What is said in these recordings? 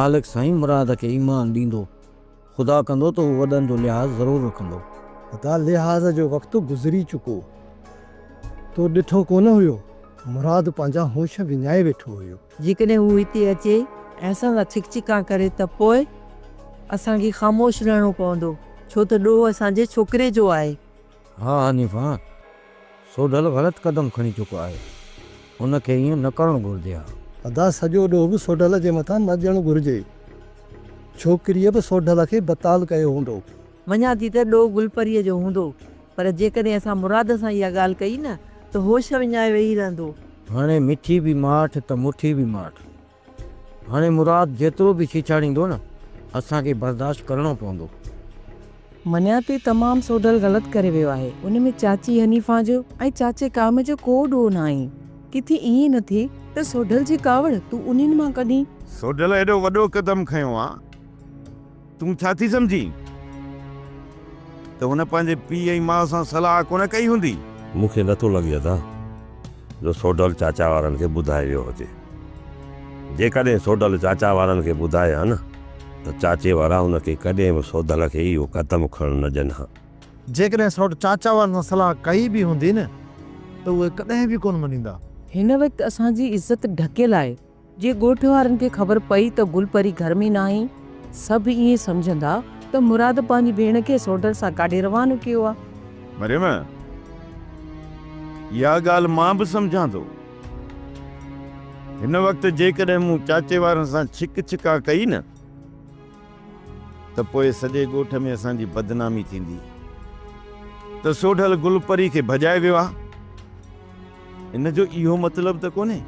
مالڪ سائين مراد کي ايمان ڏيندو. خدا ڪندو ته هو وڏن جو لحاظ ضرور رکندو. ادا لحاظ جو وقت گذري چڪو. تو ڏٺو ڪونه هيو، مراد پنهنجا هوش وڃائي ويٺو هيو. جيڪڏهن هو هتي اچي ۽ اسان سان ڇڪ ڇڪان ڪري ته پوء اسان کي خاموش رهڻو پوندو، ڇو ته ڏوهه اسان جي ڇوڪري جو آهي. ها حنيفه، سوڍل غلط قدم کڻي چڪو آهي، هن کي ائين نه ڪرڻ گهرجي ها. ادا سڄو ڏوهه به سوڍل جي مٿان نه ڏيڻ گهرجي. ڇوڪريء به سوڍل کي بتال ڪيو هوندو. مڃان ٿي ته ڏوهه گل پريء جو هوندو، پر جيڪڏهن اسان مراد سان اها ڳالهه ڪئي نه ته هوش وڃائي ويهي رهندو. هاڻي مٺي به ماٺ ته مٺي به ماٺ. هاڻي مراد جيترو به ڇيڇاڙيندو نه اسان کي برداشت ڪرڻو پوندو. مڃان ٿي تمام سوڍل غلط ڪري ويو آهي ان ۾ چاچي حنيفان جو ۽ چاچي قائم جو ڪو ڏوهه ناهي. ڪٿي ائين نه ٿئي ته سوڍل جي ڪاوڙ تون انهن مان ڪڍين. سوڍل ايڏو وڏو قدم کنيو آ تون ڇا ٿي سمجهين ته هن پنهنجي پيء ۽ ماء سان صلاح ڪونه ڪئي هوندي؟ مون کي نٿو لڳي ادا جو سوڍل چاچا وارن کي ٻڌائي ويو هجي. جيڪڏهن سوڍل چاچا وارن کي ٻڌائي ها نه ته چاچي وارا هن کي ڪڏهن به سوڍل کي اهو قدم کڻڻ نه ڏين ها. جيڪڏهن سوڍ چاچا وارن سان صلاح ڪئي به هوندي نه ته اهي ڪڏهن به ڪونه مڃيندا. هن وقت اسان جي عزت ڍڪيل آهي. جي ڳوٺ وارن کي خبر پئي ته گل پري گهر ۾ ناهي، سڀ ائين سمجهندا ته مراد پنهنجي ڀيڻ کي سوڍل سان ڪاڏي روانو ڪيو آ. مريم، اها ڳالهه مان به سمجهان ٿو. هن وقت جيڪڏهن مون چاچي وارن سان ڇڪ ڇڪان ڪئي نه ته پوء سڄي ڳوٺ ۾ اسان جي بدنامي ٿيندي ته سوڍل گل پري کي ڀڄائي ويو آ. ان جو اهو مطلب ته ڪونهي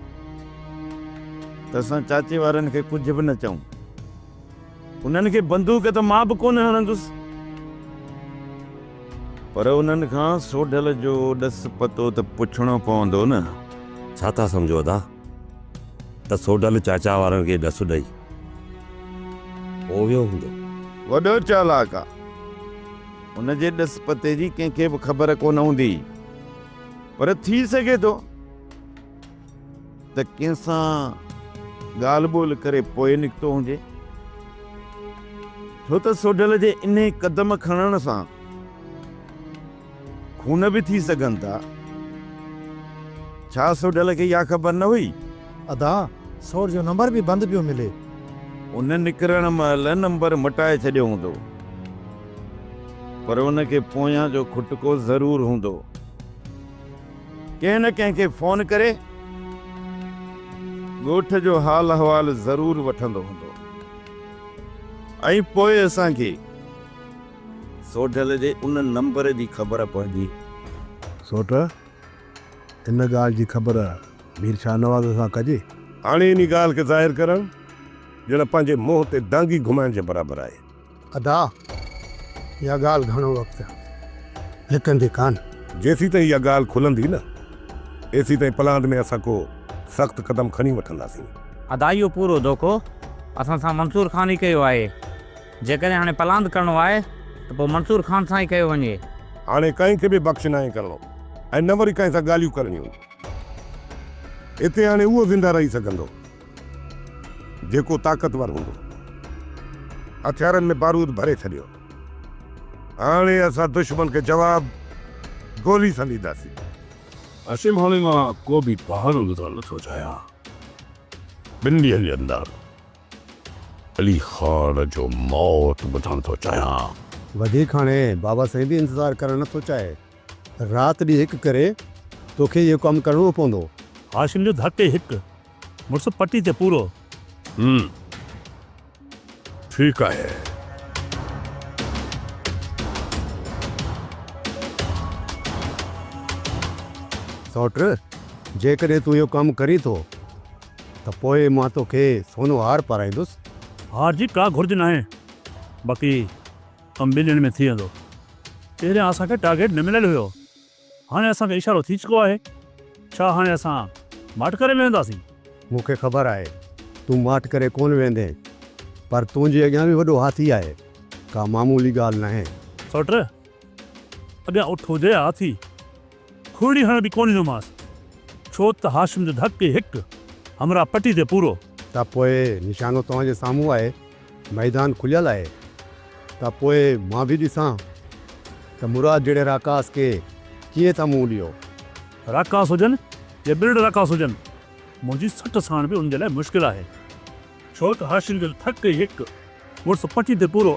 ته اسان چاچي وارن کي ڪجهه به نه چئون. انهن کي بندوق ته مان به ڪونه هڻندس، پر انهن کان سوڍل جو ڏس پتو ته پڇڻو پوندو نه. ڇا ٿا سمجهو ادا ته سوڍل چاچا وارن کي ڏس ڏئي پوء ويو هوندو. وڏو چالاڪ آ. ان جي ڏس پتي جي ڪنهن کي به خبر ڪونه هوندي. پر ٿي سگهي ٿو ته ڪنهن سان ڳالهه ٻولهه ڪري پوء نڪتو هجي. ڇو ته سوڍل جي انهي قدم کڻڻ سان خون به ٿي سگهن ٿا. ڇا سوڍل کي اها خبر نه هئي؟ ادا، سوڍ جو نمبر به بند پيو ملي. ان نڪرڻ مهل نمبر مٽائي ڇڏيو هوندو. پر ان کي پويان جو کٽڪو ضرور هوندو. ڪنهن نه ڪنهن کي فون ڪري ڳوٺ جو حال احوال ضرور وٺندو هوندو ۽ پوء اسان کي سوڍل جي ان نمبر جي خبر پوندي. سوٽ، ان ڳالهه جي خبر مير شاهنواز سان ڪجي؟ هاڻي انهي ڳالهه کي ظاهر ڪرڻ ڄڻ پنهنجي منهن تي دانگي گهمائڻ جي برابر آهي. ادا! اها ڳالهه گهڻو وقت لڪندي ڪانه. جيسيتائين اها ڳالهه کلندي نه، ايسيتائين پلاند ۾ اسان ڪو سخت قدم کڻي وٺنداسين. ادا اهو پورو دوکو اسان سان منصور خان ئي ڪيو آهي. جيڪڏهن هاڻي پلاند ڪرڻو آهي ته پوء منصور خان سان ئي ڪيو وڃي. هاڻي ڪنهن کي به بخش ناهي ڪرڻو ۽ نه وري ڪنهن سان ڳالهيون ڪرڻيون. هتي هاڻي اهو زنده رهي سگهندو. جيڪو طاقتور هوندو. هٿيارن ۾ بارود ڀري ڇڏيو. هاڻي اسان دشمن کي جواب گولي سان ڏينداسين. هاشم هاڻي مان ڪو به بهانو ٻڌڻ نه ٿو چاهيان. ٻن ڏينهن جي اندر علي خان جو موت ٻڌڻ ٿو چاهيان. وڌيڪ هاڻي بابا سائين به انتظار ڪرڻ نه ٿو چاهي. رات ڏينهن هڪ ڪري توکي اهو ڪم ڪرڻو پوندو. هاشم جو ڌڪ ئي هڪ. مڙس پٽي تي پورو. هم ٺيڪ آهي. سئوٽ، جيڪڏهن تون اهو ڪم ڪرين ٿو ته پوء مان توکي سونو هار پارائيندس. هار جي ڪا گهرج ناهي، باقي ڪم ٻن ڏينهن ۾ ٿي ويندو. پهريان اسان کي ٽارگيٽ نه مليل هيو. هاڻي اسان کي اشارو ٿي چڪو آهي، ڇا هاڻي اسان ماٺ ڪري ويهنداسين؟ مون کي خبر آهي، تون ماٺ ڪري ڪونه ويهندين، پر تنهنجي اڳيان به وڏو هاٿي آهي، ڪا معمولي ڳالهه ناهي. سوٽ، اڳيان اٺ هجي يا هاٿي، کڙڙي هڻڻ به ڪونه ڏيندومانس، ڇو ته هاشم جو ڌڪ ئي هڪ، همراهه پٽي تي پورو. ته پوء نشانو توهان جي سامهون آهي، ميدان کليل آهي، ته پوء مان به ڏسان ته مراد جهڙي راڪاس کي ڪيئن ٿا منهن ڏيو. راڪاس هجن يا ٻرڙ راڪاس هجن، منهنجي سٽ سهڻ به انهن جي لاء مشڪل آهي. ڇو ته هاشم جو ٿڪ ئي هڪ مڙس پٽي تي پورو.